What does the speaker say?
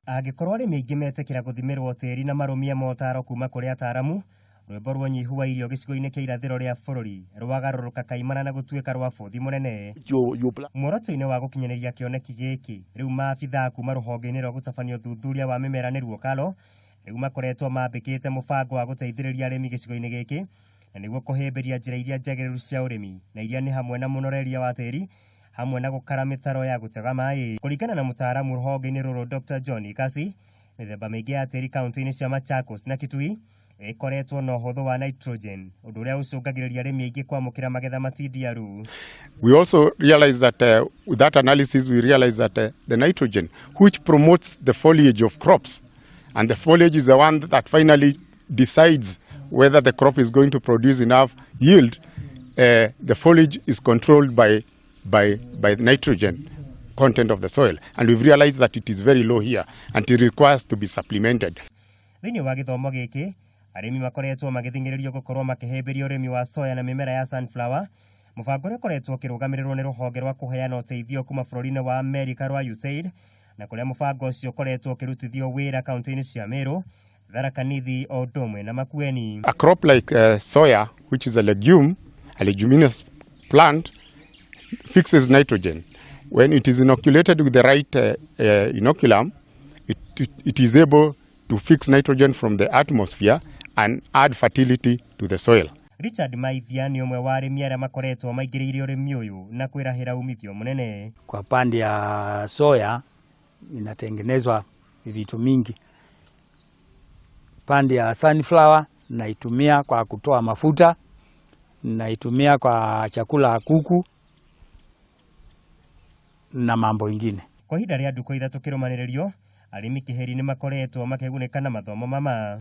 Angĩkorwo arĩmi aingĩ metĩkĩra gũthimĩrwo tĩri na marũmie motaro kuma kũrĩ ataramu, rwĩmbo rwa ũnyihu wa irio gĩcigo-inĩ kĩa irathĩro rĩa bũrũri rwagarũrũka kaimana na gũtuĩka rwa bũthi mũnene. Muoroto-inĩ wa gũkinyanĩria kĩoneki gĩkĩ, rĩu maabithaa kuma rũhonge-inĩ rwa gũtabania ũthuthuria wa mĩmera nĩruo KALRO rĩu makoretwo mambĩkĩte mũbango wa gũteithĩrĩria arĩmi gĩcigo-inĩ gĩkĩ na nĩguo kũhĩmbĩria njĩra iria njagĩrĩru cia ũrĩmi na iria nĩ hamwe na mũnoreria wa tĩri hamwe na gũkara mĩtaro ya gũtega maĩ. Kũringana na mũtaaramu rũhonge-inĩ rũrũ Dr. John Ikasi, mĩthemba mĩingĩ ya tĩri kaunti-inĩ cia Machakos na Kitui ĩkoretwo na ũhũthũ wa nitrogen, ũndũ ũrĩa ũcũngagĩrĩria arĩmi aingĩ kwamũkĩra magetha matindiaru. We also realize that with that analysis, we realize that the nitrogen, which promotes the foliage of crops, and the foliage is the one that finally decides whether the crop is going to produce enough yield, the foliage is controlled by nitrogen content of the soil. And we've realized that it is very low here and it requires to be supplemented. Thĩinĩ wa gĩthomo gĩkĩ, arĩmi makoretwo magĩthing'ĩrĩrio gũkorwo makĩhĩmbĩria ũrĩmi wa soya na mĩmera ya sunflower, mũbango ũrĩa ũkoretwo ũkĩrũgamĩrĩrwo nĩ rũhonge rwa kũheana ũteithio kuma bũrũri-inĩ wa Amerika rwa USAID, na kũrĩa mũbango ũcio ũkoretwo ũkĩrutithio wĩra kaunti-inĩ cia Meru, Tharaka Nithi o ũndũ ũmwe na Makueni. A crop like soya, which is a legume, a leguminous plant, fixes nitrogen. When it is inoculated with the right inoculum, it is able to fix nitrogen from the atmosphere and add fertility to the soil. Richard Maithia nĩ ũmwe wa arĩmi arĩa makoretwo maingĩrĩire ũrĩmi ũyũ na kwĩrahĩra umithio mũnene. Kwa pande ya soya inatengenezwa vitu mingi. Pande ya sunflower naitumia kwa kutoa mafuta, naitumia kwa chakula ya kuku na mambo ingine. Kwa ihinda rĩa ndukũ 3 kĩrũmanĩrĩrio, arĩmi kĩheri nĩ makoretwo makĩgunĩka na mathomo mama.